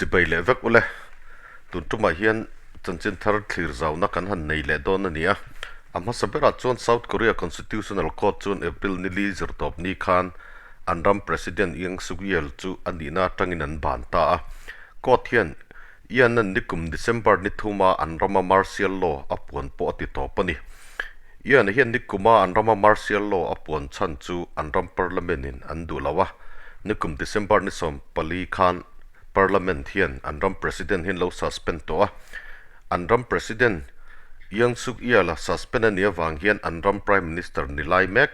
Chibai leh vek ule. Tun tumah hian chanchin thar thlir zauna kan han nei leh dawn a ni a. A hmasa berah chuan South Korea Constitutional Court chuan April nili zirtawp ni khan an ram President Yoon Suk Yeol chu a nihna atangin an ban ta a. Court hian Yoon-a'n nikum December ni thuma an rama martial law a puan pawh a ti tawp a ni. Yoon-a hian nikuma an rama martial law a puan chhan chu an ram parliament-in an duh lo a. Nikum December ni 14 khan parliament hian an ram president hi an lo suspend tawh a. An ram president Yoon Suk Yeol-a suspend a nih avang hian an ram prime minister ni lai mek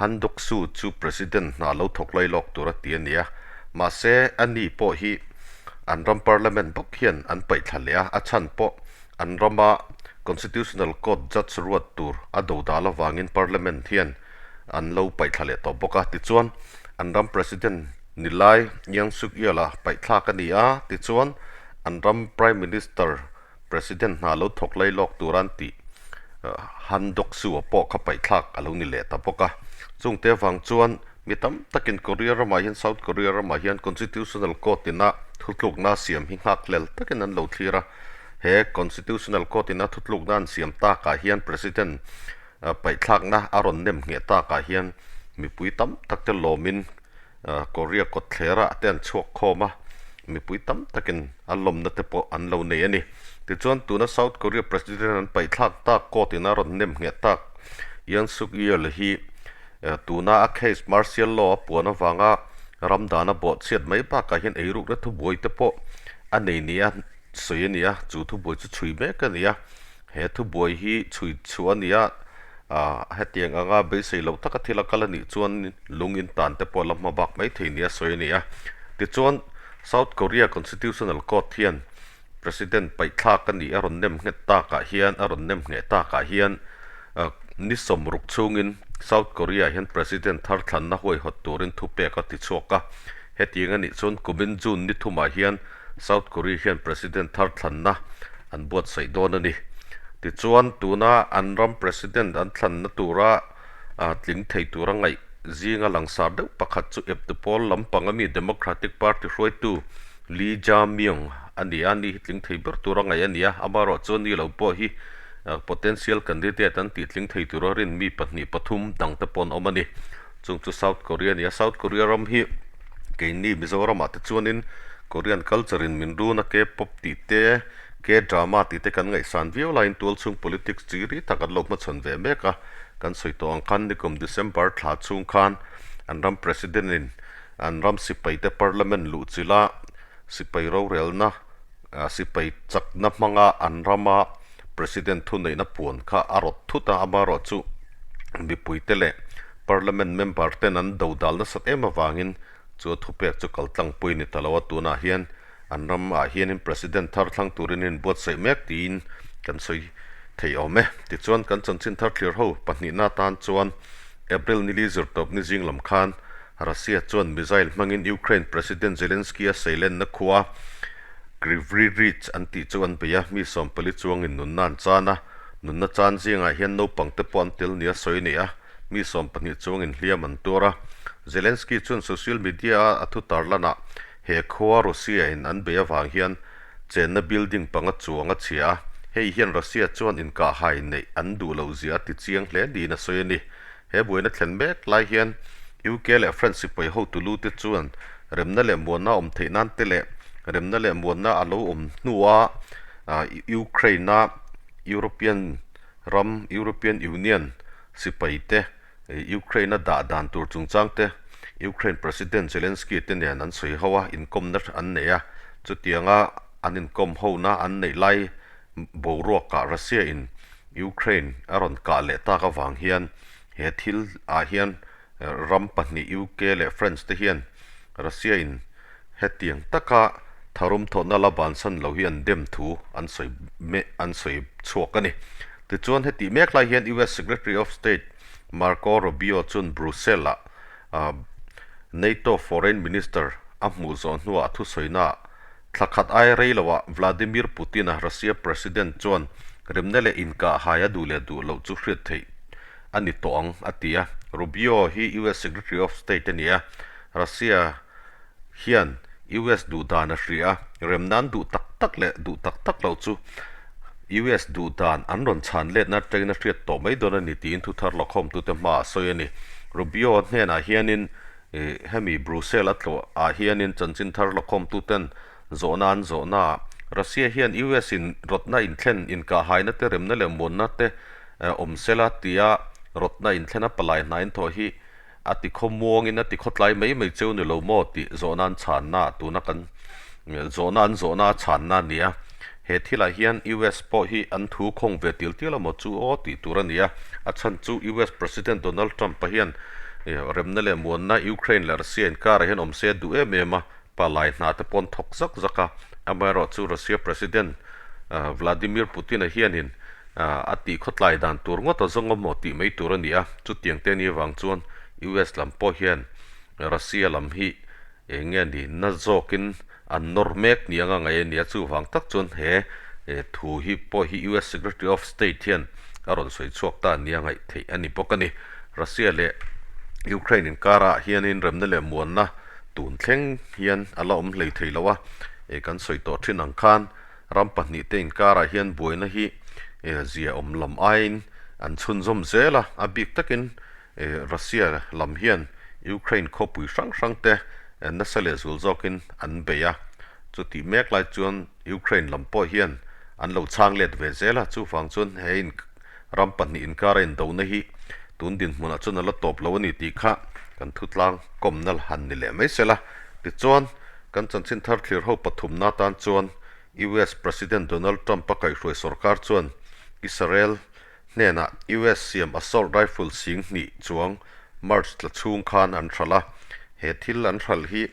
Han Duck-soo chu president hna lo thawk lai lawk tur a ti a ni a. Mahse, a ni pawh hi an ram parliament bawk hian an paih thla leh a, a chhan pawh an rama Constitutional Court judge ruat tur a do dal avangin parliament hian an lo paih thla leh tawh bawk a. Tichuan, an ram president ni lai Yoon Suk Yeol-a paih thlak a ni a, tichuan an ram prime minister president hna lo thawk lai lawk tur an tih Han Duck-soo-a pawh kha paih thlak a lo ni leh ta bawk a. Chungte avang chuan Mi tam takin Korea ramah hian South Korea ramah hian Constitutional Court ina thutlukna siam hi nghakhlel takin an lo thlir a. He Constitutional Court ina thutlukna an siam takah hian President paihthlakna a rawn nem ngheh takah hian mipui tam tak te lawmin Korea kawtthlerah te an chhuak khawm a, mipui tam takin a lawmna te pawh an lo nei a ni. Tichuan tuna South Korea President an paihthlak tak Court ina rawn nem ngheh tak Yoon Suk Yeol hi Tuna a case martial law a puan avanga ram dan a bawhchhiat mai bakah hian eirukna thubuai te pawh a nei nia sawi a ni a, chu thubuai chu chhui mek a ni a. He thubuai hi chhui chhuah a ni a, hetiang anga beisei loh taka thil a kal a nih chuan lung in tan te pawh a la hma bak mai thei nia sawi a ni a. Tichuan, South Korea Constitutional Court hian President paihthlak a nih a rawn nem nghet takah hian a rawn nem ngheh takah hian ni 60 chhungin South Korea hian President thar thlanna huaihawt turin thupek a ti chhuak a. Hetiang a nih chuan kumin June ni thumah hian South Korea hian President thar thlanna an buatsaih dawn a ni. Tichuan tuna an ram President an thlanna tura tling thei tura ngaih zinga langsar deuh pakhat chu eptu pawl lampang ami Democratic Party hruaitu Lee Jae-myung a ni a, ni hi tling thei ber tura ngaih a ni a, amaherawh chuan ni lo pawh hi potential candidate an tih tling thei tura rin mi pahnih pathum dang te pawh an awm a ni. Chung chu South Korea a ni a, South Korea ram hi keini Mizoramah te chuanin Korean culture in min run a, K-pop tih te, K-drama tih te kan ngaihsan viau laiin tualchhung politics chi ri tak an lo hmachhawn ve mek a, kan sawi tawh ang khan nikum December thla chhung khan an ram president in An ram sipaite parliament luhchilha sipai rorelna, sipai chakna hmanga an rama president thuneihna puan kha a rawt thut a, amaherawhchu mipuite leh parliament member ten an dodal nasat em avangin chu a thupek chu kaltlangpui ni ta lo a, tunah hian an ramah hianin president thar thlang turin an inbuatsaih mek tiin kan sawi thei awm e. Tichuan kan chanchin thar thlir ho pahnihna atan chuan April nili zirtawp ni zing lam khan Russia chuan missile hmangin Ukraine President Zelensky-a seilenna khua Kryvyi Rih an tih chu an bei a, mi 14 chuangin nunna an chan a. Nunna chan zingah hian naupang te pawh an tel nia sawi a ni a, mi 20 chuangin hliam an tuar a. Zelensky chuan social media-a a thu tarlanah he khua Russia-in an bei avang hian chenna building panga chuang a chhia a, hei hian Russia chuan inkahhai neih an duh loh zia a ti chiang hle niin a sawi a ni. He buaina thlen mek lai hian UK leh France sipai hotu lu te chuan remna leh muanna awm theih nan te leh remna leh muanna a lo awm hnua Ukraine-a European ram, European Union sipai te Ukraine-a dah dan tur chungchang te Ukraine President Zelensky te nen an sawi ho a, inkawmna an nei a. Chutianga an inkawm hona an neih lai boruakah Russia-in Ukraine a rawn kah leh tak avang hian he thil ah hian ram pahnih UK leh France te hian Russia in hetiang taka tharum thawhna la bansan lo hi an dem thu an sawi an sawi chhuak a ni. Tichuan hetih mek lai hian US Secretary of State Marco Rubio chuan Brussels ah NATO Foreign Minister a hmuh zawh hnuah a thusawi naah Thla khat aia rei loah Vladimir Putin-a Russia President chuan remna leh inkahhai a duh leh duh loh chu hriat theih a ni tawh ang, a ti a. Rubio hi US Secretary of State a ni a, Russia hian US duh dan a hria a, Rem nan duh tak tak leh duh tak tak loh chu US duh dan an rawn chhan letna atangin a hriat tawh mai dawn a ni tiin thuthar lakhawmtute hmaah a sawi a ni. Rubio hnenah hianin hemi Brussels a tlawh ah hianin chanchin thar lakhawmtuten zawhna an zawhnaah Russia hian US in rawtna inthlen inkahhaina te remna leh muanna te awm sela tia rawtna inthlen a palai hnain thawh hi A ti khaw muangin a ti khaw tlai mai mai cheu ni lo maw tih zawhna an chhanna tuna kan zawhna an zawhna a chhanna a ni a. He thilah hian US pawh hi an thu khawng ve til tial amaw chu aw tih tur a ni a. A chhan chu US President Donald Trump-a hian remna leh muanna Ukraine leh Russia inkarah hian awm se a duh em em a, palai hna te pawh an thawk zak zak a. Amaherawhchu Russia President Vladimir Putin-a hianin A tih khawtlai dan tur ngawt a zawng awm maw tih mai tur a ni a, chutiang te ni avang chuan US lam pawh hian Russia lam hi eng nge ni na zawkin an nawr mek ni anga ngaih a ni a, chuvang tak chuan he thu hi pawh hi US Secretary of State hian a rawn sawi chhuak ta nia ngaih theih a ni bawk a ni. Russia leh Ukraine inkarah hianin remna leh muanna tun thleng hian a la awm hlei thei lo a, kan sawi tawh thin ang khan Ram pahnihte inkarah hian buaina hi zia awm lam aiin an chhunzawm zel a, a bik takin Russia lam hian Ukraine khawpui hrang hrangte nasa leh zul zawkin an bei a, chutih mek lai chuan Ukraine lam pawh hian an lo chhang let ve zel a, chuvang chuan he ram pahnih inkara indona hi tun dinhmunah chuan a la tawp lo a ni tih kha kan thutlang kawmna han ni leh mai sela. Tichuan, Kan chanchin thar thlir ho pathumna atan chuan US President Donald Trump-a kaihhruai sorkar chuan Israel hnenah US siam assault rifle sing hnih chuang March tla chhung khan an hralh a. He thil an hralh hi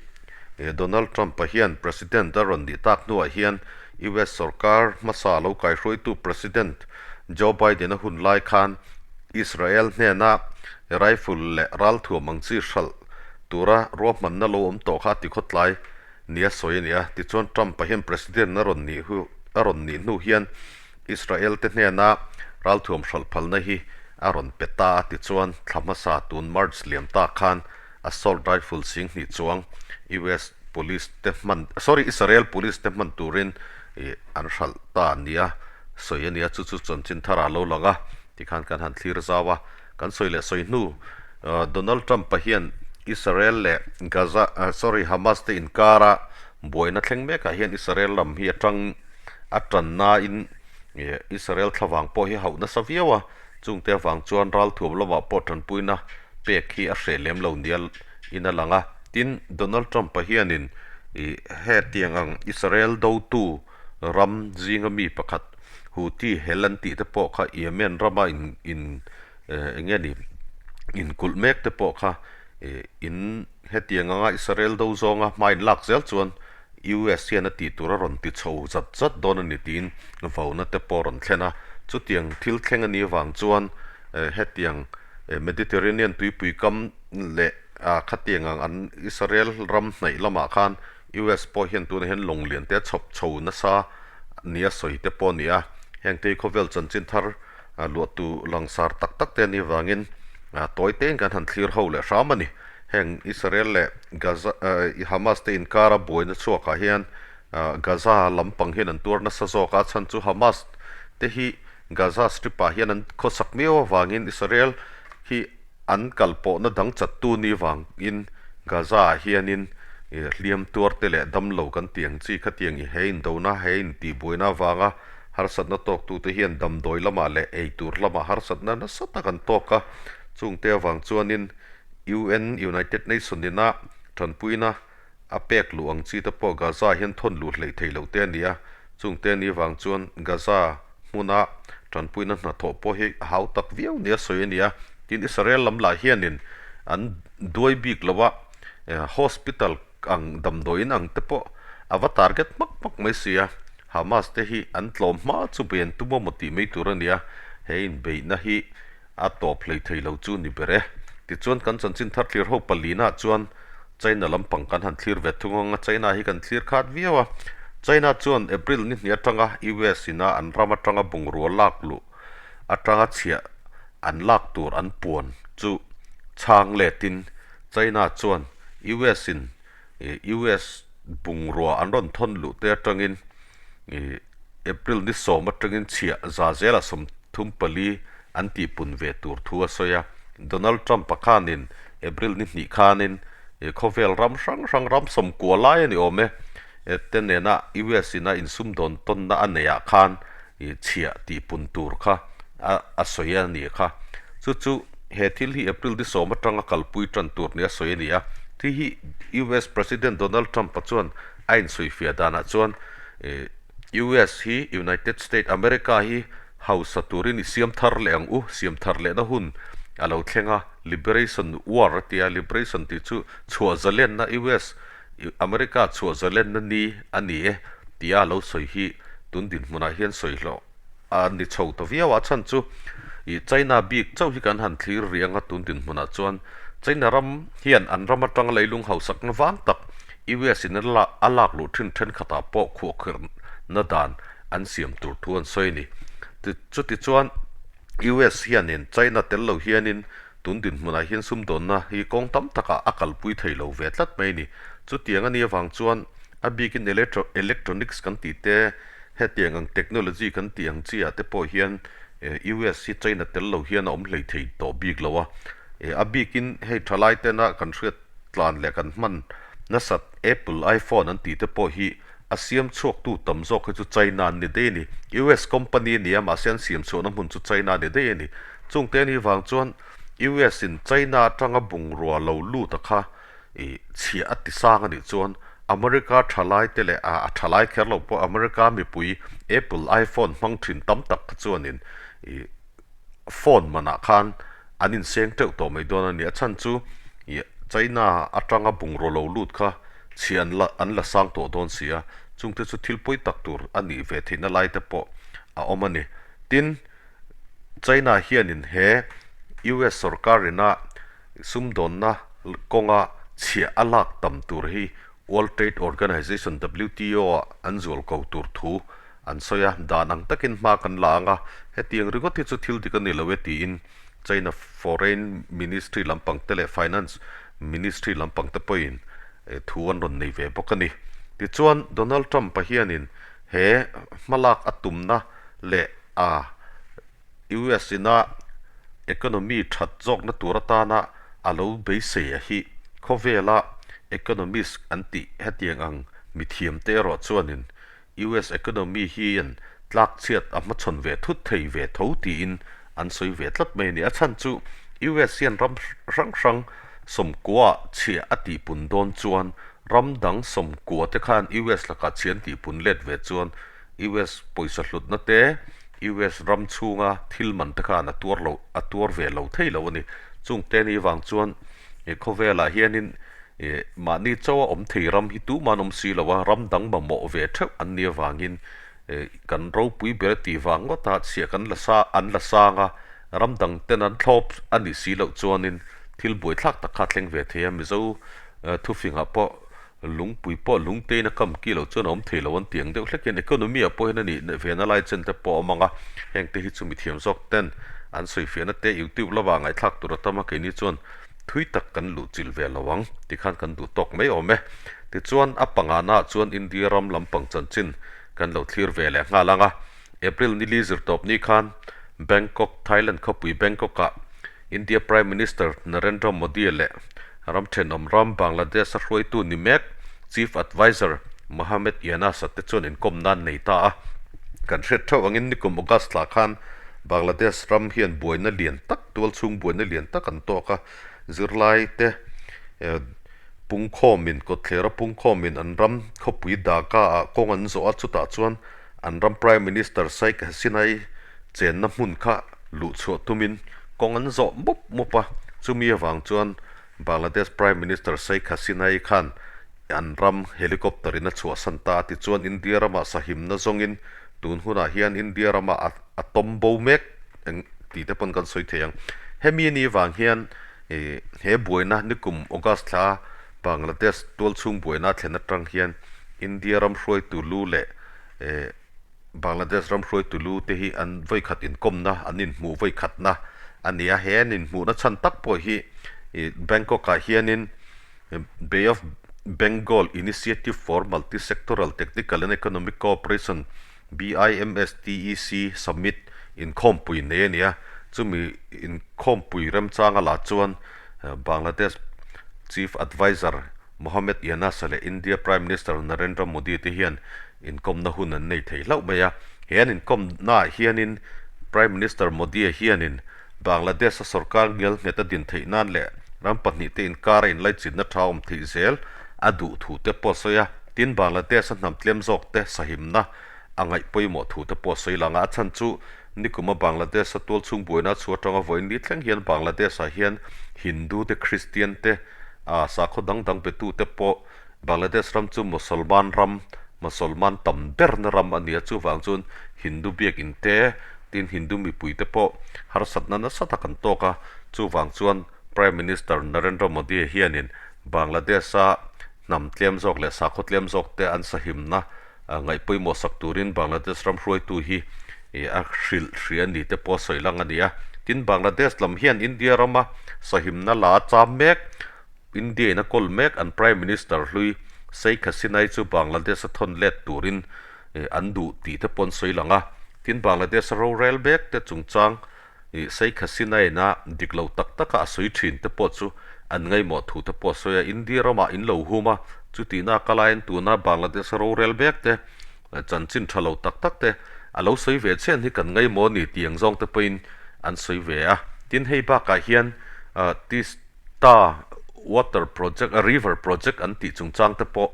Donald Trump-a hian President a rawn nih tak hnuah hian US sorkar hmasa lo kaihhruaitu President Joe Biden-a hun lai khan Israel hnena rifle leh ralthuam ang chi hralh tura ruahmanna lo awm tawh kha a ti khawtlai nia sawi a ni a. Tichuan Trump-a hian President a rawn nih hu a rawn nih hnu hian Israel te hnena ralthuam hralh phalna hi a rawn pe ta a. Tichuan thla hmasa tun March liam ta khan assault rifle sing hnih chuang US police te hman sorry Israel police te hman turin ih an hralh ta nia sawi a ni a. Chu chu chanchin thar ah lo lang a tikhan kan han thlir zau a. Kan sawi leh sawi hnu, Donald Trump-a hian Israel leh Gaza, sorry, Hamas te inkara buaina thleng mekah hian Israel lam hi a tang a tan nain Israel thlavang pawh hi a hauh nasa viau a, chungte avang chuan ralthuam lamah pawh tanpuina pek hi a hreh lem lo nia in a lang a. Tin, Donald Trump-a hianin hetiang ang Israel dotu ram zinga mi pakhat Houthi hel an tih te pawh kha Yemen rama in in eng nge ni inkulh mek te pawh kha in hetiang anga Israel do zawnga hma in lak zel chuan US hian a tih tur a rawn ti chho zat zat dawn a ni tiin vauna te pawh a rawn thlen a. Chutiang thil thleng a nih avang chuan hetiang Mediterranean tuipui kam leh khatiang ang an Israel ram hnaih lamah khan US pawh hian tunah hian lawng lian te a chhawp chho nasa nia sawi te pawh a ni a, heng te hi khawvel chanchin thar luahtu langsar tak tak te a nih avangin tawi tein kan han thlir ho leh hram a ni. Heng Israel leh Gaza Hamas te inkara buaina chhuakah hian Gaza lampang hian an tuar nasa zawk a, a chhan chu Hamas te hi Gaza Strip ah hian an khawsak miau avangin Israel hi An kal pawhna dang chattu ni vangin Gaza-ah hianin hliam tuarte leh damlo kan tih ang chi khatiang i he indona, he intihbuaina avanga harsatna tawktute hian damdawi lamah leh eitur lamah harsatna nasa tak an tawk a. Chungte avang chuanin UN, United Nation, ina tanpuina a pek luh ang chi te pawh Gaza hian thawn luh hleih theih loh te a ni a, chungte ni vang chuan Gaza hmuna tanpuina hnathawh pawh hi a hau tak viau nia sawi a ni a. Tin, Israel lam lah hianin an duai bik lo a, hospital ang damdawiin ang te pawh a va target hmak hmak mai si a, Hamas te hi an tlawm hma chu bei an tum a maw tih mai tur a ni a, he inbeihna hi A tawp hlei thei lo chu ni ber e. Tichuan kan chanchin thar thlir ho palina chuan China lampang kan han thlir ve thung ang a, China hi kan thlir khat viau a. China chuan April ni hnih atanga US ina an ram atanga bungrua lak luh atanga chhiah an lak tur an puan chu chhang letin China chuan US in US. bungrua an rawn thawn luh te atangin ih April ni sawm atangin chhiah za zela 34 an tihpun ve tur thu a sawi a. Donald Trump-a khanin April ni hnih khanin ih khawvel ram hrang hrang ram 90 lai a ni awm e te nena US in a insumdawn tawnna a neihah khan ih chhiah tihpun tur kha a a sawi a ni kha. Chu chu he thil hi April ni sawm atanga kalpui tan tur nia sawi a ni a. Thi hi US President Donald Trump-a chuan a insawifiah danah chuan ih US hi United State America hi hausa turin i siam thar leh ang u, siam thar lehna hun a lo thleng a, Liberation War a ti a, Liberation tih chu chhuah zalenna US America chhuah zalenna ni a ni e tia a lo sawi hi tun dinhmunah hian sawi hlawh a ni chho ta viau a, a chhan chu ih China bik chauh hi kan han thlir rih ang a tun dinhmunah chuan China ram hian an ram atanga leilung hausakna vang tak US in a lak luh thin thenkhatah pawh khuahkhirhna dan an siam tur thu an sawi a ni. Chuti chuan US hianin China tel lo hianin tun dinhmunah hian sumdawnna hi kawng tam takah a kalpui thei lo ve tlat mai a ni. Chutiang a nih avang chuan a bikin electronics kan tih te, hetiang ang technology kan tih ang chi ah te pawh hian US hi China tel lo hian a awm hlei thei tawh bik lo a. A bikin hei thalai tena kan hriat tlan leh kan hman nasat Apple iPhone an tih te pawh hi a siam chhuaktu tam zawk hi chu China an ni daih a ni. US company a ni a, mahse an siam chhuahna hmun chu China a ni daih a ni. Chungte anih vang chuan US in China atanga bungrua lo lut a kha ih chhiah a ti sang a nih chuan America thalai te leh a thalai kher lo pawh America mipui Apple iPhone hmang thin tam tak kha chuanin ih phone manah khan an inseng teuh tawh mai dawn a ni. A chhan chu ih China atanga bungraw lo lut kha chhiah an la an la sang tawh dawn si a, chungte chu thil pawi tak tur a nih ve theihna lai te pawh a awm a ni. Tin, China hianin he US sorkar ina sumdawnna kawnga chhiah a lak tam tur hi World Trade Organization, WTO, ah an zual ko tur thu an sawi a, dan ang takin hma kan la ang a, hetiang ringawt hi chu thil dik a ni lo e tiin China Foreign Ministry lampang te leh Finance Ministry lampang te pawhin thu an rawn nei ve bawk a ni. Tichuan, Donald Trump-a hianin he hmalak a tumna leh a US ina economy that zawkna tur atana a lo beisei a hi khawvela economist an tih hetiang ang mithiamte erawh chuanin US economy hian tlakchhiat a hmachhawn ve thut thei ve tho tiin an sawi ve tlat mai a ni. A chhan chu US hian ram hrang hrang 90 ah chhiah a tihpun dawn chuan ram dang 90 te khan US lakah chhiah an tihpun let ve chuan US pawisa hlutna te, US ram chhunga thil man te khan a tuar lo, a tuar ve lo thei lo a ni. Chungte ni vang chuan ih khawvelah hianin ih mahni chawa awm thei ram hi tuman awm si lo a, ram dang mamawh ve theuh an nih avangin ih kan ropui ber tih vang ngawta chhiah kan la sa, an la sang a, ram dang ten an thlawp a nih si loh chuanin thil buaithlak tak kha a thleng ve thei a, Mizo thufingah pawh Lungpui pawh lungtein a kam ki loh chuan a awm thei lo an tih ang deuh hlek hian economy ah pawh hian a nih ve na lai chen te pawh a awm ang a, heng te hi chu mithiam zawk ten an sawi fiahna te YouTube lama ngaihthlak tur a tam a keini chuan thui tak kan luh chilh ve lo ang tikhan kan duh tawk mai awm e. Tichuan a pangana ah chuan India ram lampang chanchin kan lo thlir ve leh nghal ang a, April nili zirtawp ni khan Bangkok, Thailand khawpui Bangkok ah India Prime Minister Narendra Modi leh ram thenawm ram Bangladesh a hruaitu ni mek Chief Adviser Mohammed Yunus-a te chuan inkawm nan nei ta a. Kan hriat theuh angin nikum August thla khan Bangladesh ram hian buaina lian tak, tualchhung buaina lian tak an tawk a, zirlai te pungkhawmin, kawtthlera pungkhawmin an ram khawpui Dhaka-ah kawng an zawh a, chutah chuan an ram Prime Minister Sheikh Hasina-i chenna hmun kha luh chhuah tumin kawng an zawh mup mup a, chumi avang chuan Bangladesh Prime Minister Sheikh Hasina-i khan an ram helicopter in a chhuahsan ta a, tichuan India ramah sahimna zawngin tun hunah hian India ramah a a tawm bo mek eng tih te pawn kan sawi thei ang. Hemi ni vang hian ih he buaina nikum August thla Bangladesh tualchhung buaina thlen atang hian India ram hruaitu lu leh eh Bangladesh ram hruaitu lu te hi an vawikhat inkawmna, an inhmuh vawikhatna a ni a. He an inhmuhna chhan tak pawh hi ih Bangkok ah hianin Bay of. Bengal Initiative for Multi-Sectoral Technical and Economic Cooperation, BIMSTEC, Summit inkhawmpui nei a ni a. Chumi inkhawmpui remchanga lah chuan Bangladesh Chief Adviser Mohammed Yunus-a leh India Prime Minister Narendra Modi te hian inkawmna hun an nei thei hlauh mai a. He an inkawmnaah hianin Prime Minister Modi-a hianin Bangladesh-a sorkar ngial nghet a din theih nan leh ram pahnihte inkara inlaichinna tha awm theih zel a duh thu te pawh a sawi a. Tin, Bangladesh-a hnam tlem zawkte sahimna a ngaih pawimawh thu te pawh a sawi lang a. A chhan chu nikuma Bangladesh-a tualchhung buaina a chhuah atanga vawiin ni thleng hian Bangladesh-ah hian Hindu te, Christian te, sakhaw dang dang betute pawh Bangladesh ram chu Mosolman ram, Mosolman tam berna ram a ni a, chuvang chuan Hindu biakin te, tin Hindu mipui te pawh harsatna nasa tak an tawk a, chuvang chuan Prime Minister Narendra Modi hianin Bangladesh-a hnam tlem zawk leh sakhaw tlem zawk te an sahimna ngaih pawimawh sak turin Bangladesh ram hruaitu hi a hrilh hria a ni te pawh a sawi lang a ni a. Tin, Bangladesh lam hian India rama sahimna la a cham mek. India in a kawl mek an Prime Minister hlui Sheikh Hasina-i chu Bangladesh a thawn let turin an duh tih te pawh an sawi lang a. Tin, Bangladesh a rorel mek te chungchang Sheikh Hasina-in a dik lo tak taka a sawi thin te pawh chu an ngaihmawh thu te pawh a sawi a. India ramah in lo hum a, chutihna a kalaiin tuna Bangladesh a rorel mek te chanchin tha lo tak tak te a lo sawi ve chian hi kan ngaihmawh a ni tih ang zawng te pawhin an sawi ve a. Tin, hei bakah hian Ta water project a river project an tih chungchang te pawh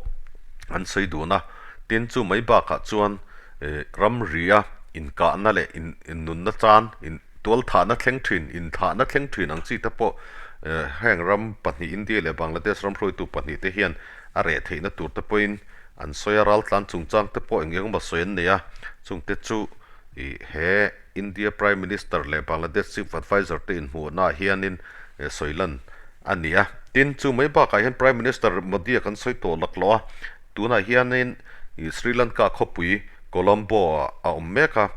an sawi dun a, tin chu mai bakah chuan eh ramria inkahna leh in nunna chan in tualthahna thleng thin inthahna thleng thin ang chi te pawh eh heng ram pahnih India leh Bangladesh ram hruaitu pahnih te hian a reh theihna tur te pawhin an sawi a, raltlan chungchang te pawh eng eng emaw sawi an nei a, chungte chu ih he. India Prime Minister leh Bangladesh Chief Adviser te inhmuhnaah hianin sawi lan a ni a. Tin, chu mai bakah hian Prime Minister Modi-a kan sawi tawh laklawh a, tunah hianin Sri Lanka khawpui Colombo-ah a awm mek a.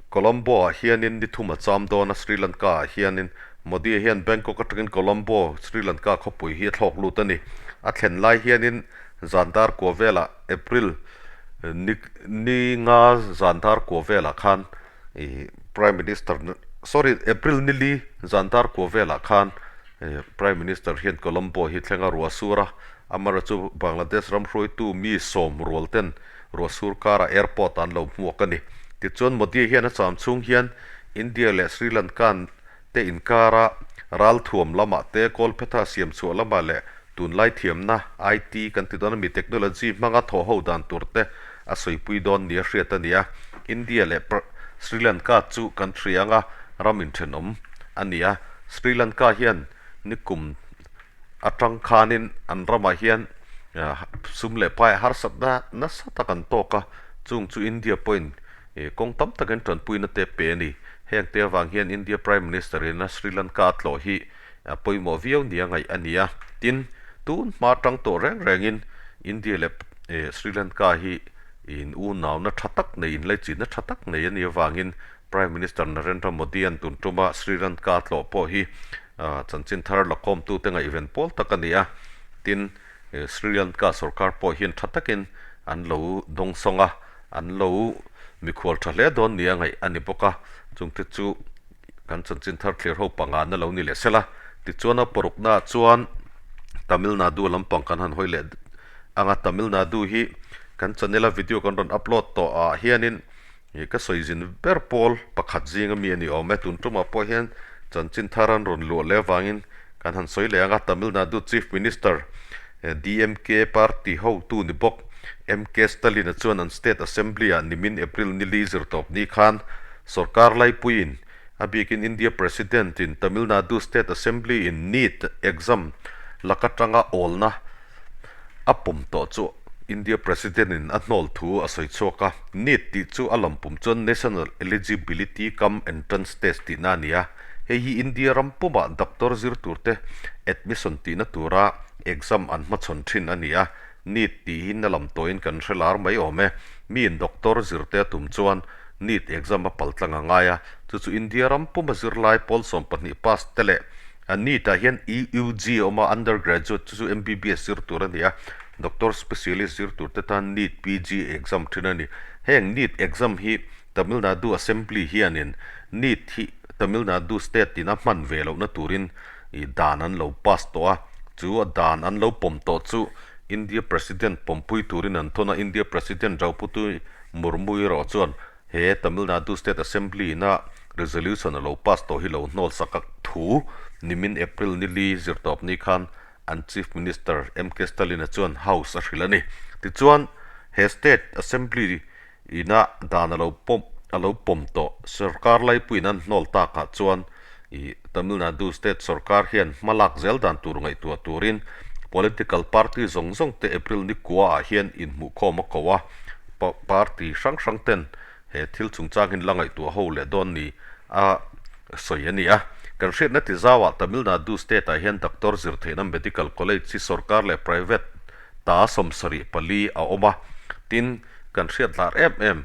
Colombo-ah hianin ni thum a cham dawn a, Sri Lanka-ah hianin Modi-a hian Bangkok atangin Colombo, Sri Lanka khawpui hi a thlawk lut a ni. A thlen lai hianin zan dar kua velah April Ni ni nga zan dar kua velah khan ih Prime Minister sorry April ni li zan dar kua velah khan ih Prime Minister hian Colombo hi thleng a ruah sur a, amaherawhchu chu Bangladesh ram hruaitu mi sawm rual ten ruah sur karah airport ah an lo hmuak a ni. Tichuan Modi hian a cham chhung hian India leh Sri Lanka te inkara ralthuam lamah te, kawlphetha siam chhuah lamah leh tunlai thiamna, IT, kan ti dawn a mi, technology hmanga thawh ho dan tur te a sawipui dawn nia hriat a ni a. India leh Sri Lanka chu kan hria anga ram inthenawm a ni a. Sri Lanka hian nikum atang khanin an ramah hian sum leh pai harsatna nasa tak an tawk a, chung chu India pawhin Kawng tam takin tanpuina te pe a ni. Heng te avang hian India Prime Minister ina Sri Lanka a tlawh hi a pawimawh viau nia ngaih a ni a. Tin, tun hma tang tawh reng rengin India leh Sri Lanka hi in unauna tha tak nei, inlaichinna tha tak nei a nih avangin Prime Minister Narendra Modi-a'n tun tuma Sri Lanka a tlawh pawh hi chanchin thar lakhawmtute ngaihven pawl tak a ni a. Tin, Sri Lanka sorkar pawh hian tha takin an lo dawngsawng a. An lo mikhual tha hle dawn nia ngaih a ni bawk a, chungte chu kan chanchin thar thlir ho panga na lo ni leh sela. Tichuan a paruknaah chuan Tamil Nadu lampang kan han hawi leh ang a, Tamil Nadu hi kan channel a video kan rawn upload tawh ah hianin ka sawi zin ber pawl pakhat zinga mi a ni awm e. Tun tumah pawh hian chanchin thar an rawn luah leh avangin kan han sawi leh ang a, Tamil Nadu Chief Minister DMK party hotu ni bawk MK Stalin-a chuan an State Assembly-ah nimin April ni li zirtawpni khan sorkar laipuiin a bikin India President-in Tamil Nadu State Assembly-in NEET exam lak atanga awlna a pawm tawh chu India President-in a hnawl thu a sawi chhuak a. NEET tih chu a lampum chuan National Eligibility cum Entrance Test tihna a ni a. Hei hi India ram pumah doctor zir turte admission tihna tura exam an hmachhawn thin a ni a, NEET tihin a lam tawhin kan hre lar mai awm e. Miin doctor zirte a tum chuan NEET exam a pal tlang a ngai a, chu chu India ram puma zirlai pawl 12 pass te leh NEET ah hian UG a awm a, Under Graduate chu chu MBBS zir tur a ni a, Doctor Specialist zir tur te tan NEET PG exam thin a ni. Heng NEET exam hi Tamil Nadu Assembly hianin NEET hi Tamil Nadu State ina hman ve lohna turin dan an lo pass tawh a, chu a dan an lo pawm tawh chu India President pawmpui turin an thawn a, India President Draupadi Murmu erawh chuan he Tamil Nadu State Assembly ina resolution a lo pass tawh hi lo hnawl sak a thu nimin April nili zirtawpni khan an Chief Minister MK Stalin-a chuan House a hrilh a ni. Tichuan, he State Assembly ina dan a lo pawm a lo pawm tawh sorkar laipuiin an hnawl takah chuan ih Tamil Nadu State sorkar hian hma lak zel dan tur ngaihtuah turin political party zawng zawng te April ni kua ah hian inhmuhkhawm a ko a, party hrang hrang ten he thil chungchang hin la ngaihtuah ho leh dawn ni a sawi a ni a. Kan hriatna ti zauah Tamil Nadu State ah hian doctor zir theihna medical college hi sorkar leh private ta 74 a awm a, tin kan hriat hlar em em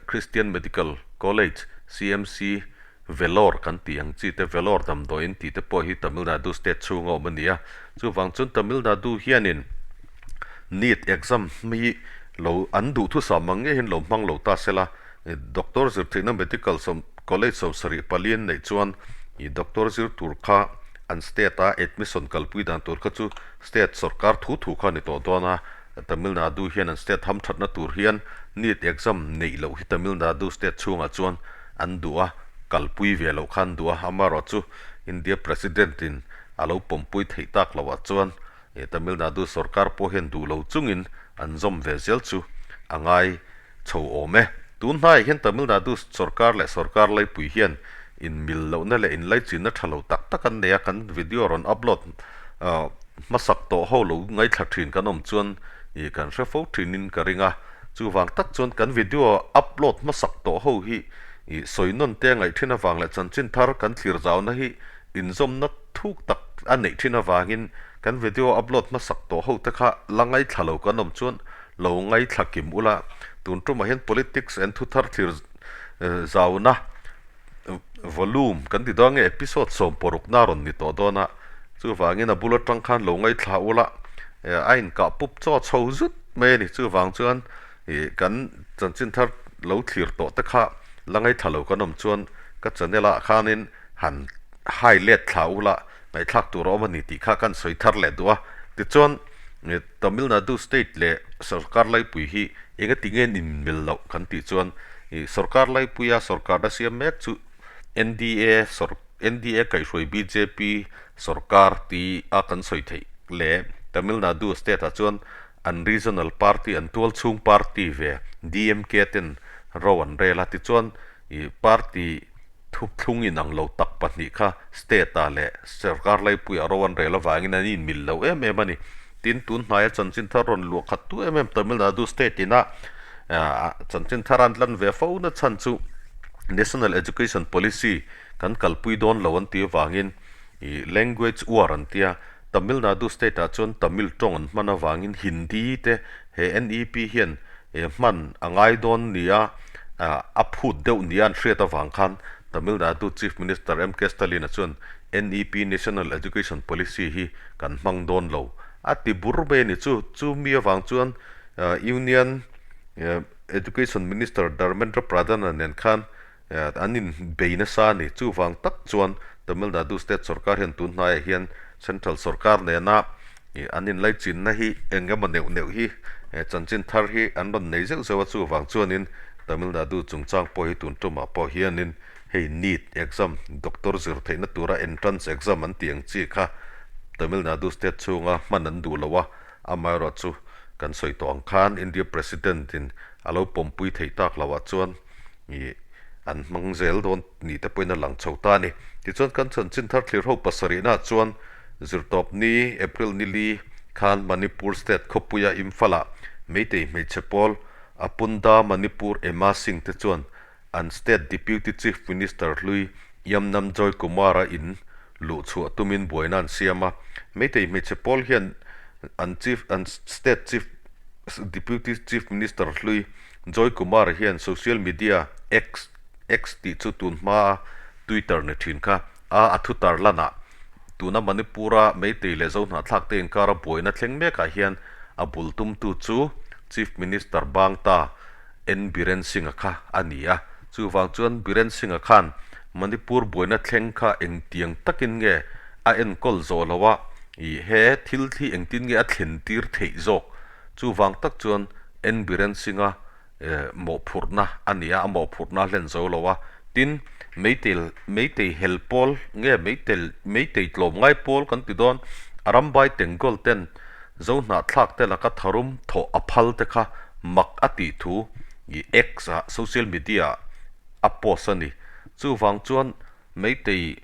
Christian Medical College, CMC, Vellore kan tih ang chi te, Vellore damdawiin tih te pawh hi Tamil Nadu state chhunga awm a ni a. Chuvang chuan Tamil Nadu hianin NEET exam hi lo an duhthusam ang ngeihin lo hmang lo ta sela, doctor zir theihna medical sawm college 74 an neih chuan ih doctor zir tur kha an state a admission kalpui dan tur kha chu state sorkar thu thu kha a ni tawh dawn a. Tamil Nadu hian an state hamthatna tur hian NEET exam neih loh hi Tamil Nadu state chhungah chuan an duh a, kalpui ve loh kha an duh a, amaherawhchu India President in a lo pawmpui theih tak loh ah chuan Tamil Nadu sorkar pawh hian duh lo chungin an zawm ve zel chu a ngai chho awm e. Tun hnaiah hian Tamil Nadu sorkar leh sorkar laipui hian inmil lohna leh inlaichinna tha lo tak tak an nei a, kan video rawn upload hmasak tawh ho lo ngaithla thin kan awm chuan ih kan hre fo thinin ka ring a, chuvang tak chuan kan video upload hmasak tawh ho hi ih sawi nawn te a ngaih thin avang leh chanchin thar kan thlir zauna hi inzawmna thuk tak a neih thin avangin kan video upload hmasak tawh ho te kha la ngaithla lo kan awm chuan lo ngaithla kim ula, tun tumah hian politics and thuthar thlir zauna volume kan ti dawn nge episode 60 na rawn ni tawh dawn a, chuvangin a bul atang khan lo ngaithla ula a inkah pup chaw chho zut mai a ni, chuvang chuan ih kan chanchin thar lo thlir tawh te kha la ngaithla lo kan awm chuan ka channel ah khanin han hai let thla ula ngaihthlak tur a awm a ni tih kha kan sawi thar leh duh a, tichuan Tamil Nadu state leh sorkar laipui hi engati nge inmil loh kan tih chuan ih sorkar laipuia sorkarna siam mek chu NDA sor NDA kaihhruai bjp sorkar ti a kan sawi theih leh Tamil Nadu state ah chuan an regional party an tual chhung party ve DMK ten ro an rel a tichuan ih party Thupthlung inang lo tak pahnih kha state-ah leh sorkar laipuiah ro an rel avangin an inmil lo em em a ni. Tin, tun hnaia chanchin thar rawn luah khat tu em em Tamil Nadu state ina chanchin thar an tlan ve fo na chhan chu National Education Policy kan kalpui dawn lo an tih avangin ih language war an tia. Tamil Nadu state-ah chuan Tamil tawng an hman avangin Hindi te he NEP hian hman a ngai dawn nia a phut deuh nia an hriat avang khan Tamil Nadu Chief Minister MK Stalin-a chuan NEP National Education Policy hi kan hmang dawn lo a ti bur mai a ni. Chu chu mi avang chuan Union Education Minister Dharmendra Pradhan-a nen khan An inbei nasa a ni. Chuvang tak chuan Tamil Nadu State sorkar hian tun hnaiah hian Central sorkar nena an inlaichinna hi eng emaw neuh neuh hi chanchin thar hi an rawn nei zeuh zeuh a. Chuvang chuanin Tamil Nadu chungchang pawh hi tun tumah pawh hianin hei NEET exam, doctor zir theihna tura entrance exam an tih ang chi kha Tamil Nadu State chhunga hman an duh lo a. Amaherawhchu kan sawi tawh ang khan India President in a lo pawmpui theih tak loh ah chuan ih an hmang zel dawn ni te pawhin a lang chho ta a ni. Tichuan kan chanchin thar thlir ho pasarihna chuan Zirtawp ni, April ni li, khan Manipur State khawpuia Imphal-ah Meitei hmeichhe pawl Apunda Manipur Emma Singh te chuan an State Deputy Chief Minister hlui Yamnam Joy Kumar-a in luh chhuah tumin buaina an siam a. Meitei hmeichhe pawl hian an Chief an State Chief Deputy Chief Minister hlui Joy Kumar hian social media X, X tih chu tun hmaa Twitter ni thin kha, a a thu tar lanah Tuna Manipur-a Meitei leh Zohnahthlak te inkara buaina thleng mekah hian a bul tumtu chu Chief Minister Bangta N Biren Singh-a kha a ni a. Chuvang chuan Biren Singh-a khan Manipur buaina thleng kha engtiang takin nge a enkawl zawh lo a, ih he thil hi engtin nge a thlen tir theih zawk? Chuvang tak chuan N Biren Singh-a mawhphurhna a ni a, a mawhphurhna a hlen zo lo a. Tin, Meitei Meitei hel pawl nge Meitel Meitei tlawmngai pawl kan ti dawn, a rambai Tengol ten Zohnahthlak te laka tharum thawh a phal te kha mak a tih thu i X ah social media ah a post a ni. Chuvang chuan Meitei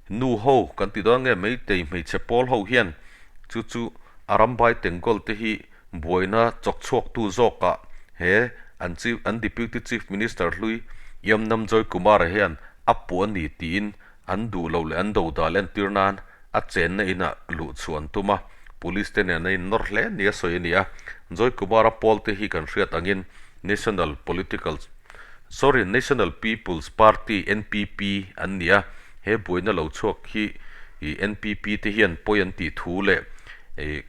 nu ho kan ti dawn nge Meitei hmeichhe pawl ho hian chu chu a rambai Tengol te hi buaina chawk chhuaktu zawkah he an chief an Deputy Chief Minister hlui Yamnam Joy Kumar-a hian a puh a ni tiin an duh loh leh an dodal entir nan a chenna inah luh chhuah an tum a, Police te nen a innawr hle nia sawi a ni a. Joy Kumar-a pawl te hi kan hriat angin National Political sorry National People's Party, NPP, an ni a, he buaina lo chhuak hi NPP te hian pawi an tih thu leh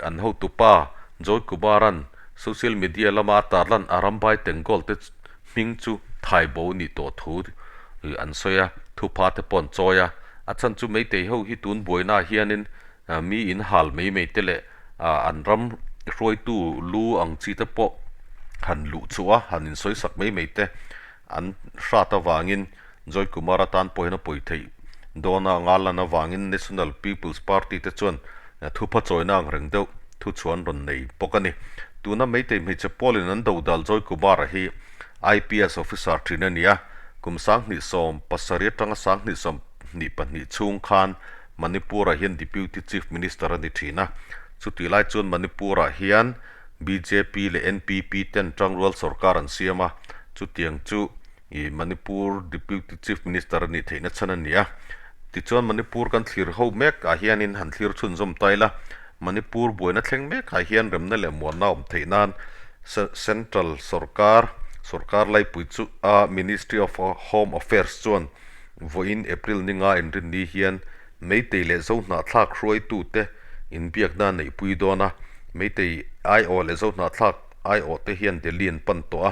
an hotupa Joy Kumar-a'n social media lama a tarlan Arambai Tengol te hming chu thaibo nih tawh thu an sawi a, thupha te pawh an chawi a. A chhan chu Meitei ho hi tun buainaah hianin mi in hal mai mai te leh an ram hruaitu lu ang chi te pawh han luh chhuah a, han insawi sak mai mai te an hrat avangin Joy Kumar atan pawhin a pawi theih dawn a, Ngalan avangin National People's Party te chuan thupha chawina ang reng deuh thu chhuan rawn nei bawk a ni. Tuna Meitei hmeichhe pawlin an dodal Joy Kumar-a hi IPS officer thin a ni a, kum 2017 atanga 2022 chhung khan Manipur-ah hian Deputy Chief Minister a ni thin a. Chutih lai chuan Manipur-ah hian bjp leh NPP ten tangrual sorkar an siam a, chutiang chu I Manipur Deputy Chief Minister a nih theihna chhan a ni a. Tichuan Manipur kan thlir ho mek ah hianin han thlir chhunzawm ta ila, Manipur buaina thleng mek ah hian remna leh muanna awm theih nan Central sorkar, sorkar laipui chu a Ministry of Home Affairs chuan vawiin April ninga inrinni hian Meitei leh Zohnahthlak hruaitute inbiakna a neihpui dawn a, Meitei aiawh leh Zohnahthlak aiawh te hian Delhi an pan tawh a,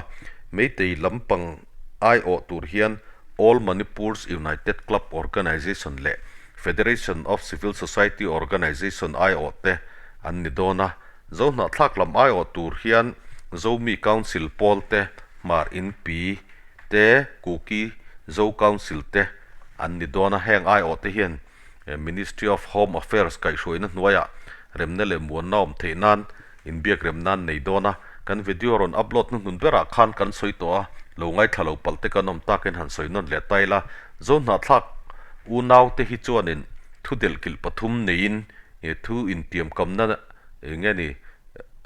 Meitei lampang aiawh tur hian All Manipur's United Club Organisation leh Federation of Civil Society Organisation aiawh te an ni dawn a, Zohnahthlak lam aiawh tur hian Zomi Council pawl te, Hmar Inpi te, Kuki Zo Council te an ni dawn a, heng aiawh te hian Ministry of Home Affairs kaihhruaina hnuaiah remna leh muanna awm theih nan inbiak rem nan nei dawn a, kan video rawn upload hnuhnun berah khan kan sawi tawh a, lo ngaithla lo palh te kan awm takin han sawi nawn leh ta ila, Zohnahthlak unau te hi chuanin thu delhkilh pathum neiin thu intiamkamna eng nge ni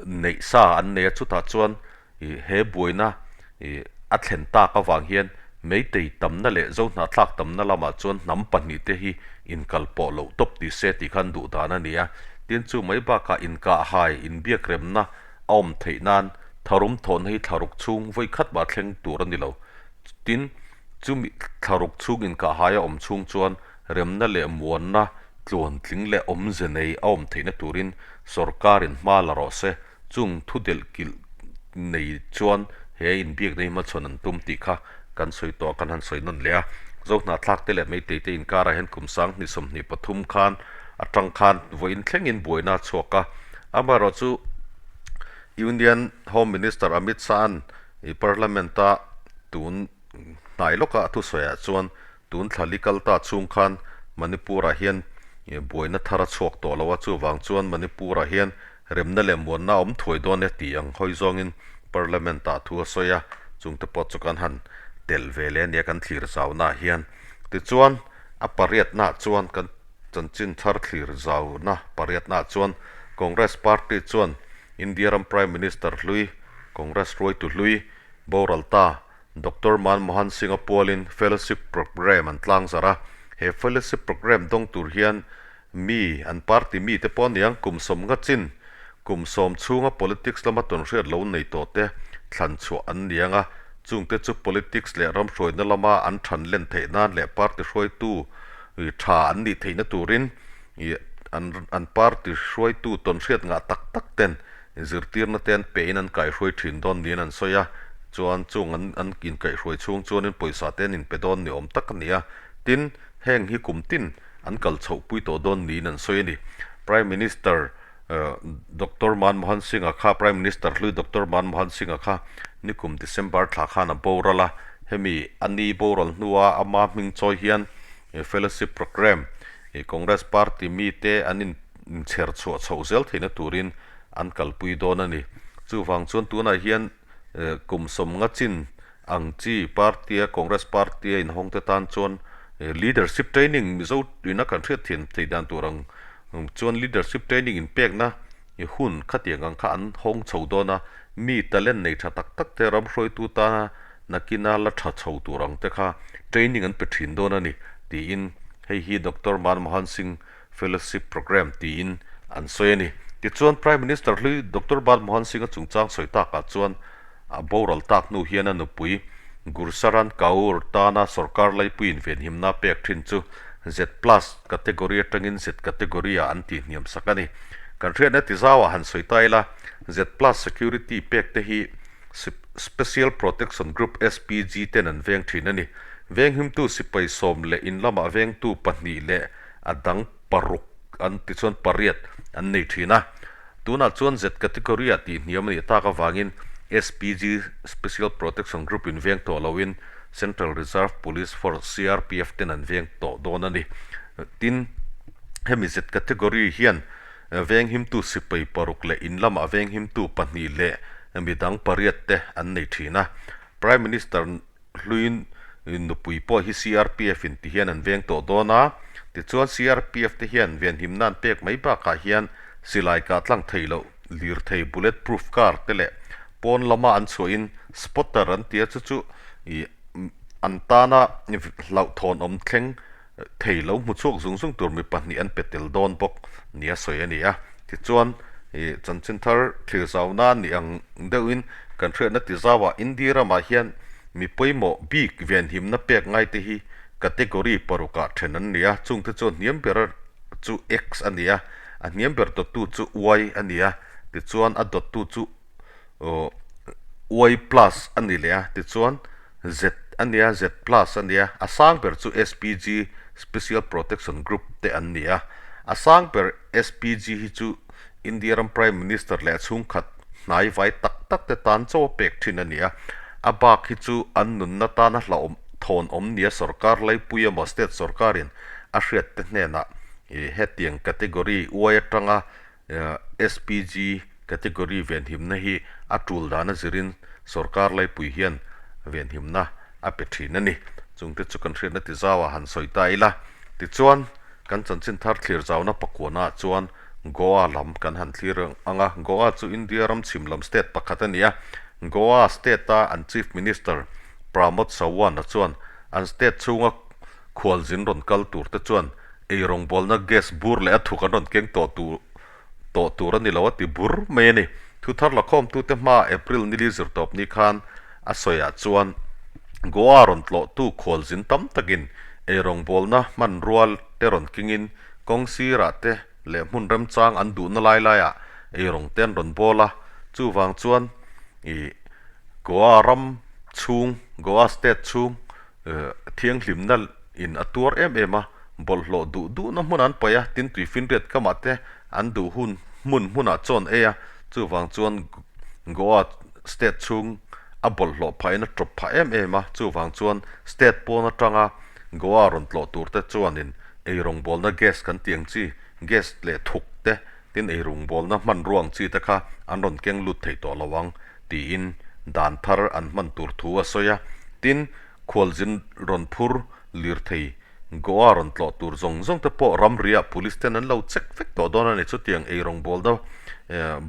neih sa an nei a, chutah chuan Ih he buaina ih a thlen tak avang hian Meitei tamna leh Zohnahthlak tamna lamah chuan hnam pahnihte hi inkal pawh loh tawp ti se tih khan duh dan a ni a. Tin chu mai bakah inkahhai, inbiakremna a awm theih nan tharum thawhna hi thlaruk chhung vawi khat mah thleng tur a ni lo. Tin, chumi thlaruk chhung inkahhai a awm chhung chuan remna leh muanna tluantling leh awmze nei a awm theihna turin sawrkarin hma la rawh se. Chung thu delh kilh nei chuan he inbiakna hi hmachhawn an tum tih kha kan sawi tawh a, kan han sawi nawn leh a. Zohnahthlak te leh Meitei te inkarah hian kum 2023 khan atang khan vawiin thlengin buaina a chhuak a. Amaherawhchu Union Home Minister Amit Shah-a'n Parliament-a tun hnai lawka a thusawiah chuan Tun thla li kal ta chhung khan Manipur-ah hian buaina thar a chhuak tawh lo a, chuvang chuan Manipur-ah hian remna leh muanna a awm thuai dawn e tih ang hawi zawngin Parliament-ah thu a sawi a, chungte pawh chu kan han telh ve leh a nia kan thlir zaunaah hian. Tichuan, a pariatnaah chuan kan chanchin thar thlir zauna pariatnaah chuan Congress Party chuan India ram Prime Minister hlui, Congress hruaitu hlui boral ta Doctor Manmohan Singh-a pualin Fellowship Programme an tlangzarh a, he Fellowship Programme dawng tur hian mi, an party mite pawh aniang kum 50 chin, kum 10 chhunga politics lama tawnhriat lo nei tawh te thlan chhuah an niang a, chungte chu politics leh ramhruaina lama an than len theih nan leh party hruaitu tha an nih theihna turin. an an party hruaitu tawnhriat ngah tak tak ten zirtirna te an pehin an kaihhruai thin dawn niin an sawi a, chuan chung an an inkaihhruai chhung chuanin pawisa te an inpe dawn ni awm tak a ni a, tin heng hi kum tin an kal chhoh pui tawh dawn niin an sawi a ni. Prime Minister Doctor Manmohan Singh-a kha Prime Minister hlui Doctor Manmohan Singh-a kha nikum December thla khan a boral a, hemi a ni boral hnua ama hming chawi hian Fellowship Programme Congress Party mite an inchher chhuah chhoh zel theihna turin an kalpui dawn a ni. Chuvang chuan tunah hian kum sawmnga chin ang chi party-a Congress Party-a inhawngte tan chuan leadership training Mizo ina kan hriat thiam theih dan tur ang chuan leadership training inpekna hun khatiang ang kha an hawng chho dawn a, mi talent nei tha tak tak te ram hruaitu tana nakina la tha chho tur ang te kha training an pe thin dawn a ni tiin hei hi Doctor Manmohan Singh Fellowship Programme tiin an sawi a ni. Tichuan Prime Minister hlui Doctor Manmohan Singh-a chungchang sawi takah chuan a boral tak hnu hian a nupui Gursaran Kaur tana sorkar laipuiin venhimna pek thin chu Z plus category atangin Z category-ah an tihhniam sak a ni. Kan hriatna tizauah han sawi ta ila, Z plus security pek te hi Special Protection Group, SPG, ten an veng thin a ni. Venghimtu sipai sawm leh in lamah vengtu pahnih leh a dang paruk an tichuan pariat an nei thin a. Tunah chuan Z category-ah tihhniam a nih tak avangin SPG, Special Protection Group, in veng tawh loin Central Reserve Police Force, CRPF, ten an veng tawh dawn a ni. Tin, hemi Z category hian Venghimtu sipai paruk leh in lamah venghimtu pahnih leh midang pariat te an nei thin a. Prime Minister hluin nupui pawh hi CRPF in ti hian an veng tawh dawn a. Tichuan CRPF te hian venhimna an pek mai bakah hian silai kah tlang theih loh lirthei bullet proof car te leh pawn lama an chhuahin spotter an ti a chu chu ih an tana hlauhthawn awm thleng thei lo hmu chhuak zung zung tur mi pahnih an pe tel dawn bawk nia sawi a ni a. Tichuan, ih chanchin thar thlir zauna ni ang deuhin kan hriatna ti zauah India ramah hian mi pawimawh bik venhimna pek ngaite hi category parukah then an ni a, chungte chuan hniam ber chu X a ni a, a hniam ber dawttu chu Y a ni a, tichuan a dawttu chu Y plus a ni leh a, tichuan Z a nia, Z plus a nia, a sang ber chu SPG, Special Protection Group, te an ni a. A sang ber SPG hi chu India ram Prime Minister leh a chhungkhat hnai vai tak tak te tan chaw a pek thin a ni a. A bak hi chu an nunna tana hlauhawm thawn awm nia sorkar laipui emaw state sorkarin a hriat te hnenah hetiang category Y atanga SPG category venhimna hi a tul dan a zirin sorkar laipui hian venhimna a pe thin a ni. Chungte chu kan hriatna ti zauah han sawi ta ila. Tichuan, kan chanchin thar thlir zauna pakuanaah chuan Goa lam kan han thlir ang a. Goa chu India ram chhim lam state pakhat a ni a. Goa state-a an Chief Minister Pramod Sawant-a chuan an state chhunga khualzin rawn kal turte chuan Ei rawngbawlna gas bur leh a thuk an rawn keng tawh tur tawh tur a ni lo a ti bur mai a ni. Thuthar lakhawmtute hmaa April nili zirtawp ni khan a sawiah chuan Goa rawn tlawhtu khualzin tam takin ei rawngbawlna hmanrua te rawn kengin kawng sirah te leh hmun remchang an duhna lai laiah ei rawng te an rawn bawl a, chuvang chuan ih Goa ram chhung Goa state chhung Thianghlimna in a tuar em em a, bawlhhlawh duh duhna hmun an paih a, tin tuifinriat kamah te an duh hun hmun hmunah chawn ei a, chuvang chuan Goa state chhung a bawlhhlawh phahin a tawp phah em em a, chuvang chuan state pawn atanga Goa rawn tlawh tur te chuanin eirawngbawlna gas kan tih ang chi, gas leh thuk te, tin eirawngbawlna hmanrua ang chi te kha an rawn keng lut thei tawh lo ang. tiin dan thar an hman tur thu a sawi a. Tin, khualzin rawn phur lirthei Goa rawn tlawh tur zawng zawng te pawh ramriah police ten an lo check vek tawh dawn a ni. Chutiang eirawngbawlna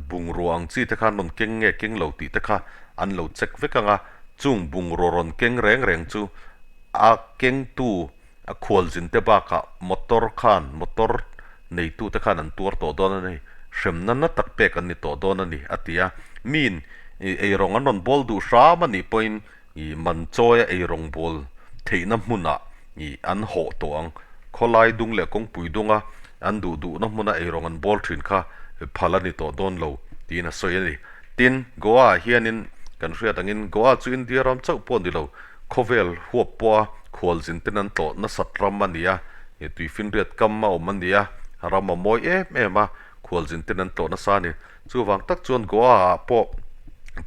bungrua ang chi te kha an rawn keng nge keng lo tih te kha an lo check vek ang a. Chung bungrua rawn keng reng reng chu a kengtu A khualzin te bakah motor khan motor neitute khan an tuar tawh dawn a ni, hremna na tak pek an ni tawh dawn a ni, a ti a. Miin eirawng an rawn bawl duh hram a nih pawhin man chawia eirawng bawl theihna hmunah an hawh tawh ang. Khawlai dung leh kawngpui dunga an duh duhna hmuna eirawng an bawl thin kha phal a ni tawh dawn lo tiin a sawi a ni. Tin, Goa ah hianin kan hriat angin Goa chu India ram chauh pawh ni lo, khawvel huap pawha khualzin ten an tlawh nasat ram a ni a, tuifinriat kam a awm a ni a, ram a mawi em em a, khualzin ten an tlawh nasa a ni. Chuvang tak chuan Goa ah pawh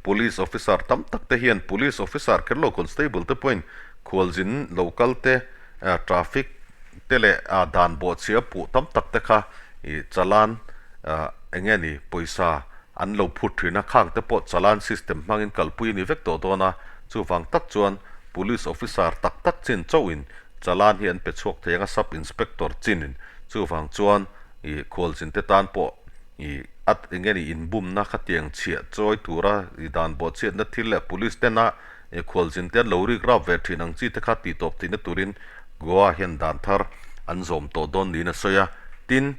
Police officer tam tak te hian Police officer kher lo constable te pawhin khualzin lo kal te traffic te leh dan bawhchhia puh tam tak te kha ih chalan eng nge ni pawisa an lo phut thin a, khang te pawh chalan system hmangin kalpui a ni vek tawh dawn a, chuvang tak chuan Police officer tak tak chin chauhin chalan hi an pe chhuak thei ang a, Sub Inspector chinin chuvang chuan ih khualzin te tan pawh ih a eng nge ni inbumna khatiang chhiah chawi tura ih dan bawhchhiatna thil leh Police tena ih khualzin te an lo rik rap ve thin ang chi te kha tih tawp theihna turin Goa hian dan thar an zawm tawh dawn niin a sawi a. Tin,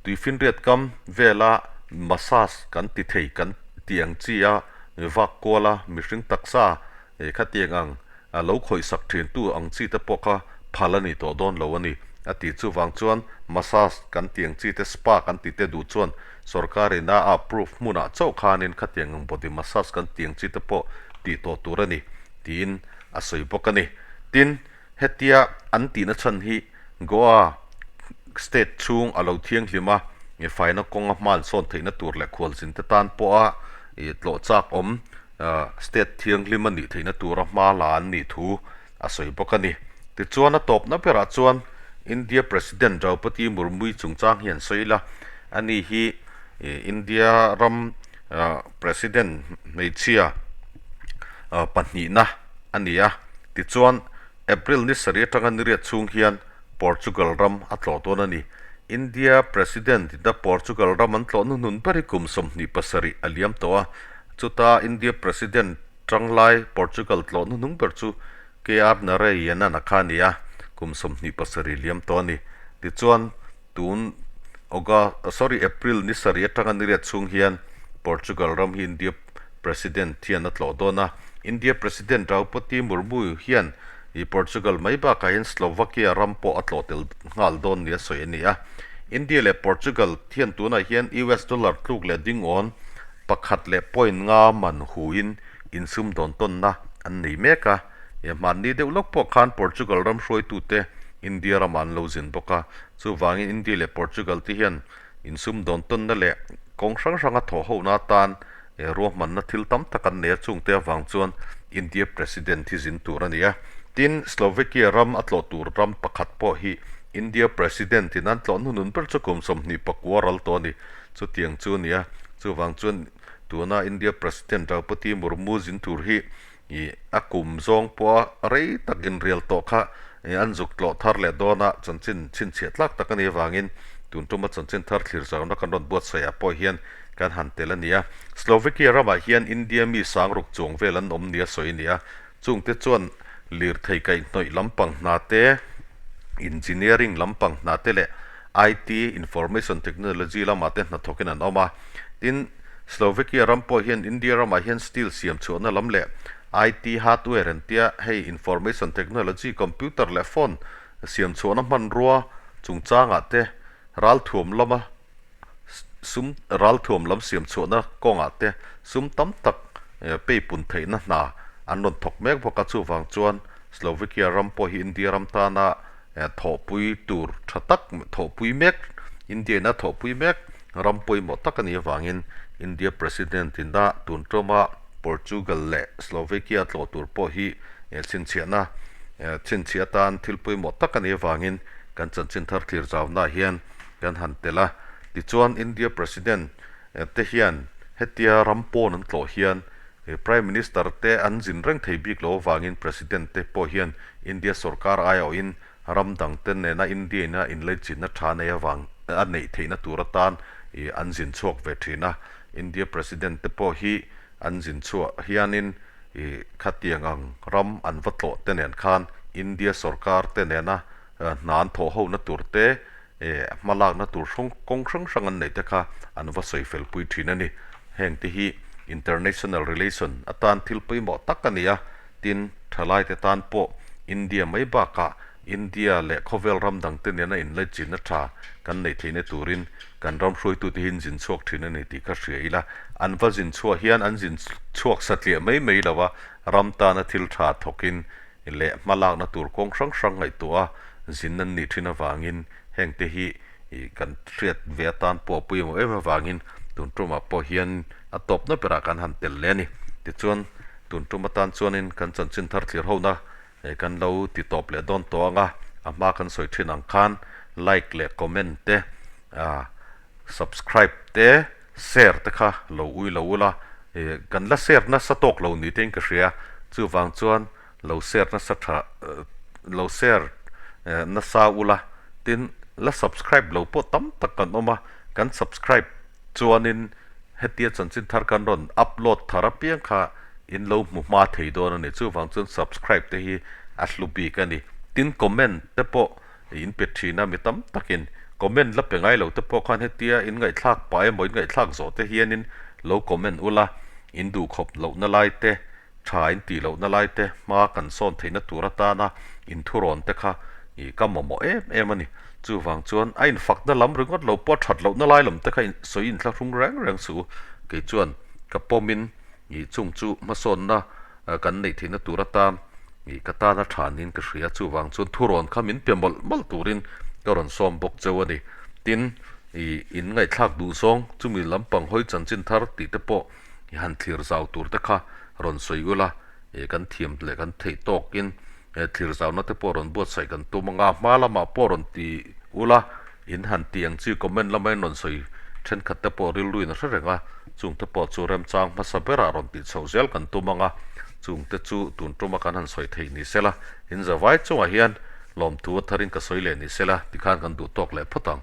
tuifinriat kam vela massage kan ti thei kan tih ang chi a vak kuala mihring taksa ih khatiang ang A lo khawihsak thintu ang chi te pawh kha phal a ni tawh dawn lo a ni, a ti. Chuvang chuan massage kan tih ang chi te, spa kan tih te duh chuan sorkar in a approve hmunah chauh khanin khatiang ang body massage kan tih ang chi te pawh tih tawh tur a ni, tiin a sawi bawk a ni. Tin, hetia an tihna chhan hi Goa state chhung a lo thianghlim a, faina kawnga hman sawn theihna tur leh khualzin te tan pawha tlawh chak awm State thianghlim a nih theihna tura hma la an nih thu a sawi bawk a ni. Tichuan a tawpna berah chuan India President Draupadi Murmu chungchang hi an sawi la, ani hi India ram President hmeichhia pahnihna a ni a. Tichuan April ni sarih atanga niriat chhung hian Portugal ram a tlawh dawn a ni. India President ina Portugal ram an tlawh hnuhnun ber hi kum 27 a liam tawh a. Chuta India President tanglai Portugal tlawh hnuhnung ber chu KR Narayanan a kha a ni a, kum 27 liam tawh a ni. Tichuan, tun August, sorry, April ni sarih atanga niriat chhung hian Portugal ram hi India President hian a tlawh dawn a. India President Draupadi Murmu hian i Portugal mai bakah hian Slovakia ram pawh a tlawh tel nghal dawn nia sawi a ni a. India leh Portugal hian tunah hian US dollar tluk leh dingawn pakhat leh point nga man huin insum dawn tawnna an nei mek a, he hmanni deuh lawk pawh khan Portugal ram hruaitute India ramah an lo zin bawk a, chuvangin India leh Portugal te hian insum dawn tawnna leh kawng hrang hranga thawh hona atan ruahmanna thil tam tak an nei a, chungte avang chuan India President hi zin tur a ni a. Tin, Slovakia ram a tlawh tur ram pakhat pawh hi India President in an tlawh hnunun ber chu kum 29 ral tawh a ni. Chutiang chu a ni a, chuvang chuan tuna India President Draupadi Murmu zin tur hi ih a kum zawng pawha rei tak inrial tawh kha ih an zuk tlawh thar leh dawn a, chanchin chhinchhiah tlak tak a nih avangin tun tuma chanchin thar thlir zauna kan rawn buatsaih ah pawh hian kan han tel a ni a. Slovakia ramah hian India mi sangruk chuang vel an awm nia sawi a ni a, chungte chuan lirthei kaihhnawih lampang hna te, engineering lampang hna te leh IT, Information Technology, lamah te hnathawkin an awm a. Tin, Slovakia ram pawh hian India ramah hian steel siam chhuahna lam leh IT hardware an tia, hei Information Technology, computer leh phone siam chhuahna hmanrua chungchangah te ralthuam lama sum ralthuam lam siam chhuahna kawngah te sum tam tak peipun theihna hna an rawn thawk mek bawk a. Chuvang chuan Slovakia ram pawh hi India ram tana thawhpui tur tha tak thawhpui mek, India ina thawhpui mek ram pawimawh tak a nih avangin India President ina tun tawma Portugal leh Slovakia tlawh tur pawh hi chhinchhiahna chhinchhiah atan thil pawimawh tak a nih avangin kan chanchin thar thlir zauna hian kan han tel a. Tichuan India President te hian hetia ram pawn an tlawh hian Prime Minister te an zin reng thei bik lo avangin President te pawh hian India sorkar aiawhin ram dang te nena India ina inlaichinna tha nei avang a neih theihna tur atan an zin chhuak ve thin a. India President te pawh hi an zin chhuah hianin khatiang ang ram an va tlawh te nen khan India sorkar te nena hna an thawh hona tur te Hmalakna tur hrang kawng hrang hrang an neih te kha an va sawi fel pui thin a ni. Heng te hi international relation atan thil pawimawh tak a ni a, tin thalaite tan pawh India mai bakah India leh khawvel ram dangte nena inlaichinna tha kan neih theihna turin kan ram hruaitute hi an zin chhuak thin a ni tih kha hria ila. An va zin chhuah hian an zin chhuak satliah mai mai lo a, ram tana thil tha thawkin leh hmalakna tur kawng hrang hrang ngaihtuah a zin an nih thin avangin hengte hi kan hriat ve atan pawh a pawimawh em avangin tun tumah pawh hian a tawpna berah kan han tel leh a ni. Tichuan tun tum atan chuanin kan chanchin thar thlir hona kan lo ti tawp leh dawn tawh ang a, a hma kan sawi thin ang khan like leh comment te subscribe te share te kha lo ui lo ula kan la share nasa tawk lo ni te in ka hria chuvang chuan lo share nasa tha lo share nasa ula tin la subscribe lo pawh tam tak kan awm a kan subscribe chuanin hetia chanchin thar kan rawn upload thar apiang kha in lo hmu hma thei dawn a ni chuvang chuan subscribe te hi a hlu bik a ni tin comment te pawh in pe thin a mi tam takin comment la pe ngai lo te pawh khan hetia in ngaihthlak pah emaw in ngaihthlak zawh te hianin lo comment ula in duhkhawp lohna lai te tha in tih lohna lai te hma kan sawn theihna tur atana inthurawn te kha ih ka mamawh em em a ni. Chuvang chuan a infakna lam ringawt lo pawh that lohna lai lam te kha sawi inthlahrung reng reng suh u. Kei chuan ka pawmin ih chung chu hmasawnna kan neih theihna tur atan ih ka tana tha niin ka hria. Chuvang chuan thurawn kha min pe mawlh mawlh turin ka rawn sawm bawk cheu a ni. Tin, ih in ngaihthlak duh zawng chumi lampang hawi chanchin thar tih te pawh i han thlir zau tur te kha rawn sawi ula, ih kan thiam leh kan theih tawkin thlir zauna te pawh rawn buatsaih kan tum anga hma lamah pawh rawn ti ula, in han ti ang chi comment lama in rawn sawi thenkhat te pawh rilru in a hre reng a, chung te pawh chu remchang hmasa berah rawn tih chhoh zel kan tum anga, chung te chu tun tuma kan han sawi theih ni sela, in zavai chungah hian lawmthu a tharin ka sawi leh ni sela tikhan kan duh tawk leh phawt ang.